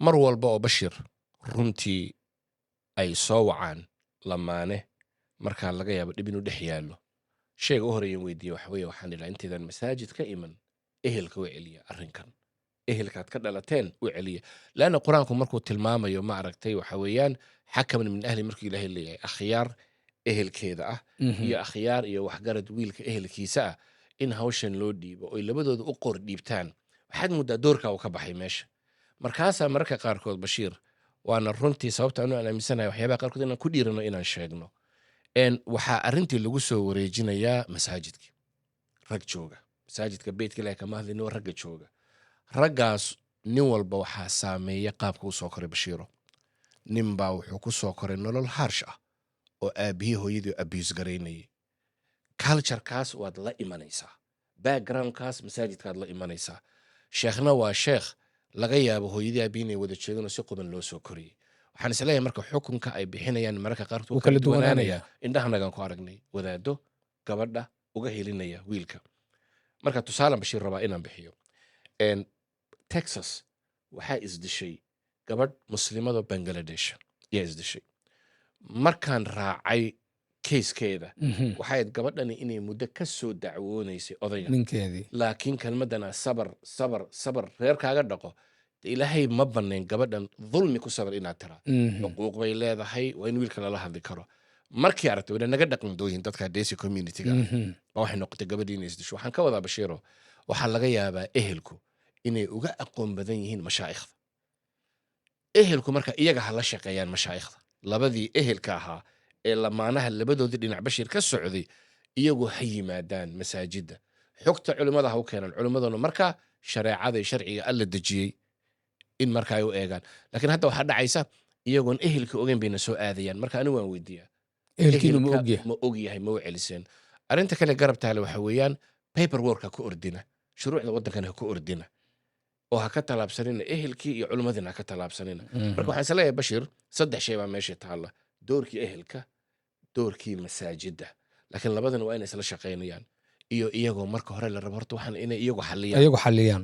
Mar walba oo, Bashir, runtii ay soo wacaan lamaane markaa laga yaabo dhib inuu dhex yaallo, shayga u horeeyan weydiiye waxa weeye, waxaan idhaha, intaydan masaajid ka iman, ehelka u celiya arrinkan, ehelkaad ka dhalateen u celiya. Laanna Qur-aanku markuu tilmaamayo, ma aragtay, waxa weeyaan "xakaman min ahli", markuu Ilaahay leeyahay akhyaar ehelkeeda ah iyo akhyaar iyo waxgarad wiilka ehelkiisa ah in hawshan loo dhiibo oy labadooda u qor dhiibtaan, waxaad moodaa doorkaa uu ka baxay meesha. Markaasaa mararka qaarkood, Bashiir, waana runtii sababta anu aan aaminsanahay waxyaabaha qaarkood inaan ku dhiirano inaan sheegno, waxaa arrintii lagu soo wareejinayaa masaajidkii. Rag jooga masaajidka, beytka Ilahi kama hadlayno, ragga jooga, raggaas nin walba waxaa saameeya qaabka u soo koray. Bashiiro, nin baa wuxuu ku soo koray nolol harsh ah oo aabihii hooyadii abuse garaynayay. Culturekaas waad la imanaysaa, backgroundkaas masaajidkaad la imanaysaa. Sheekhna waa sheekh laga yaabo hooyadii aabihii inay wada jeeganoo si quban loo soo koriyey. Waxaan isleeyahay marka xukunka ay bixinayaan mararka qaarkood wuu kala duwanaanaya. Indhahanagaan ku aragnay wadaado gabadha uga helinaya wiilka. Marka tusaalan, Bashiir, rabaa inaan bixiyo. Texas waxaa isdishay gabadh muslimada Bangladesh ayaa isdishay. Markaan raacay keyskeeda, waxay ahayd gabadhani inay muddo ka soo dacwoonaysay odayga, ninkeedii. Laakiin kelmadana "sabar, sabar, sabar, reerkaaga dhaqo", de Ilaahay ma banayn gabadhan dulmi ku sabar inaad tiraa. Xuquuq bay leedahay, waa in wiilka lala hadli karo. Markii aragtay wayna naga dhaqan dooyin dadka desi community-ga ba, waxay noqotay gabadhii inay isdisho. Waxaan ka wadaa, Bashiiro, waxaa laga yaabaa ehelku inay uga aqoon badan yihiin mashaa'ikhda. Ehelku marka iyaga ha la shaqeeyaan mashaa'ikhda. Labadii ehelka ahaa ee lamaanaha labadoodii dhinac, Bashiir, ka socday, iyagu ha yimaadaan masaajidda, xogta culimmada ha u keenaan. Culimmaduna marka shareecada iyo sharciga Alla dejiyey in marka ay u eegaan. Laakiin hadda waxaa dhacaysa iyagoon ehelka ogeyn bayna soo aadayaan. Marka anigu waan weydiiyaa: Ehelkiinu ma ehelka ogyahay? Ma ogyahay? Ma u celiseen? Arrinta kale garab taale waxa weeyaan paperwork ha ku ordina, shuruucda waddankan ha ku ordina oo ha ka tallaabsanina, ehelkii iyo culimmadiina ha ka tallaabsanina. Marka waxaan isleeyahay, Bashiir, saddex shay baa meesha taalla: doorkii ehelka, doorkii masaajidda, laakiin labadana waa inay isla shaqaynayaan, iyo iyagoo marka hore la rabo horta waxaan inay iyagu xalliyaan. Iyagu xalliyaan.